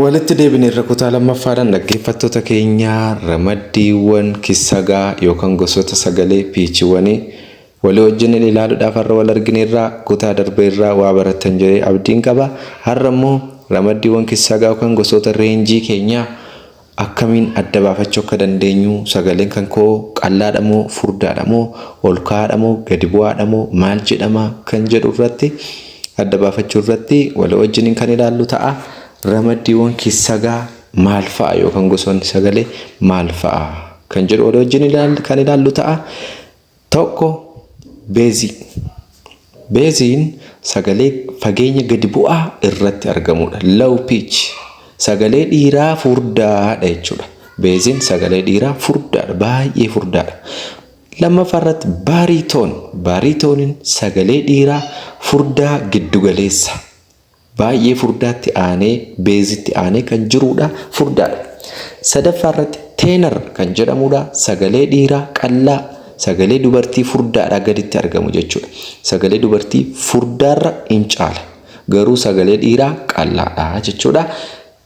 Walitti deebineerra kutaa lammaffaadhaan, dhaggeeffattoota keenyaa. Ramaddiiwwan kissagaa yookaan gosoota sagalee pitchiiwwanii walii wajjin ilaaluudhaaf har'a wal argineerraa. Kutaa darbeerraa waa barattan jedhee abdiin qaba. Har'a immoo ramaddiiwwan kissagaa yookaan gosoota range keenyaa akkamiin adda baafachuu akka dandeenyu, sagaleen kan koo qallaadha moo furdaadha moo ol ka'aadha moo gadi bu'aadha moo maal jedhama kan jedhu irratti adda baafachuu irratti walii wajjin kan ilaallu ta'a. Ramaddiiwwan kissagaa maal fa'a yookaan gosoonni sagalee maal fa'a kan jedhu walii wajjin kan ilaallu ta'a. Tokko, bass. Bassiin sagalee fageenya gadi bu'aa irratti argamudha. Low pitch, sagalee dhiiraa furdaadha jechuudha. Bassiin sagalee dhiiraa furdaadha, baay'ee furdaadha. Lammaffaa irratti baritone. Baritoneiin sagalee dhiiraa furdaa giddugaleessa. Baay'ee furdaatti aanee, bassitti aanee kan jirudha, furdaadha. Sadaffaa irratti tenor kan jedhamudha. Sagalee dhiiraa qallaa, sagalee dubartii furdaadhaa gaditti argamu jechuudha. Sagalee dubartii furdaarra hin caala. Garuu sagalee dhiiraa qallaadha jechuudha.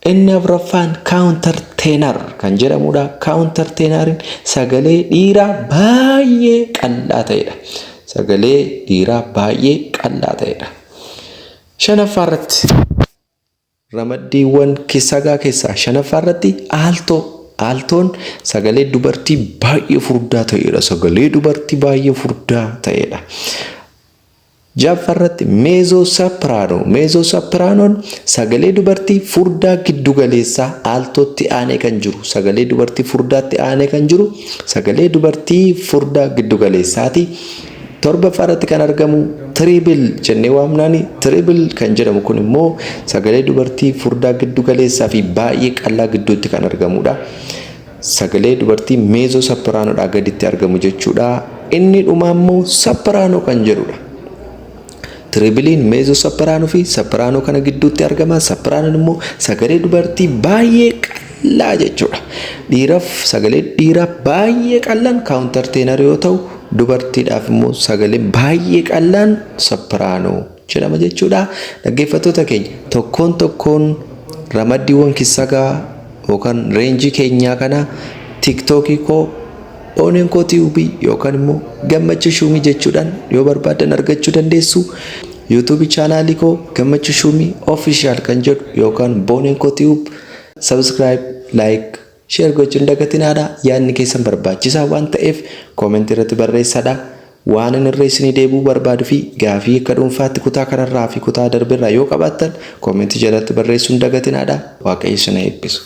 Inni afuraffaan counter tenor kan jedhamudha. Counter tenoriin sagalee dhiiraa baay'ee qallaa ta'edha. Sagalee dhiiraa baay'ee qallaa ta'edha. Shanaffaa irratti, ramaddiiwwan kissagaa keessaa shanaffaa irratti alto. Altoon sagalee dubartii baay'ee furdaa ta'edha. Sagalee dubartii baay'ee furdaa ta'edha. Ja'affaa irratti mezzo soprano. Mezzo sopranoon sagalee dubartii furdaa giddu galeessaa, altotti aanee kan jiru. Sagalee dubartii furdaatti aanee kan jiru, sagalee dubartii furdaa giddu galeessaati. Torbaffaa irratti kan argamu treble jennee waamnaani. Treble kan jedhamu kun immoo sagalee dubartii furdaa giddu galeessaa fi baay'ee qallaa gidduutti kan argamudha. Sagalee dubartii mezzo sopranodhaa gaditti argamu jechuudha. Inni dhumaa immoo soprano kan jedhudha. Trebleiin mezzo soprano fi soprano kana gidduutti argama. Sopranoon immoo sagalee dubartii baay'ee qallaa jechuudha. Dhiiraaf sagalee dhiiraa baay'ee qallaan counter tenor yoo ta'u, dubartiidhaaf immoo sagalee baay'ee qallaan soprano jedhama jechuudha. Dhaggeeffattoota keenya, tokkoon tokkoon ramaddiiwwan kissagaa yookaan range keenyaa kana TikTokii koo Ooneen Koo Tube yookaan immoo Gammachuu Shuumii jechuudhaan yoo barbaaddan argachuu dandeessu. YouTube channelii koo Gammachuu Shuumii Official kan jedhu yookaan Booneen Koo Tube subscribe, like, share gochuun dagatinaadha. Yaadni keessan barbaachisaa waan ta'eef commentii irratti barreessadha. Waan inni irra isinii deebi'uu barbaaduu fi gaafii akka dhuunfaatti kutaa kanarraa fi kutaa darbeerraa yoo qabaattan commentii jalatti barreessuun dagatinaadha. Waaqayyo isin eebbisu.